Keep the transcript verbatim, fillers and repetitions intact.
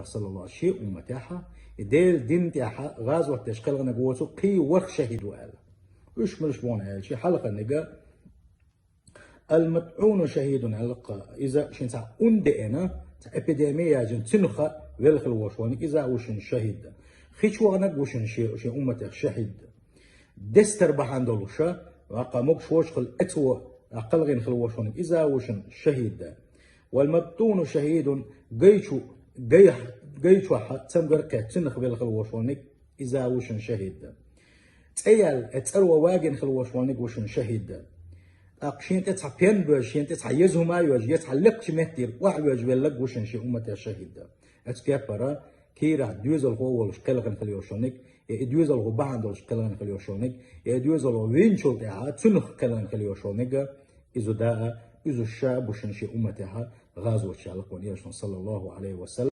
саллаллаху, шен умматехь, и Делан дин тӀехь гӀазот деш кхелхинарг воцург кхин ворхӀ шахӀид ву аьлла. Уьш муьлш бу аьлча, хьалхарниг ал-матӀӀуну шахӀидун аьлла-кх, иза шен цхьа ун деана, цхьа эпидеми яьжна, цуьнах велла хилла волуш волниг, иза а ву шуна шахӀид. Хи чу ваханарг ву шуна шен, шен умматех шахӀид. Дестар бахьана долуша, ваккха могуш воцуш хилла эцо кхелхина хилла волуш волниг, иза а ву шуна шахӀид. Вал-мабтуну шахӀидун, гай чу, гай, гай чохь цамгар а кхетта, цуьнах велла хилла волуш волниг, иза а ву шуна шахӀид. ЦӀе яьлла, э, цӀаро вагийна хилла волуш волниг ву шуна шахӀид. ТӀаккха шен тӀе цхьа пен боьжна, шен тӀе цхьа еза хӀума а йоьжна, я цхьа лекхачу меттера охьавоьжна велларг ву шуна шен умматех шахӀид. Оцу кеппара кийрахь доьзалхо а волуш кхелхина хилла йолуш волниг, я и доьзалхо бахьана долуш кхелхина хилла йолуш волниг, я и доьзалхо вийначул тӀаьхьа цуьнах кхелхина хилла йолуш волниг, иза да а, иза ша а бу шуна шен умматехь гӀазотехь, аьлла-кх вайн Элчано, саллаллаху Ӏалайхи ва саллам.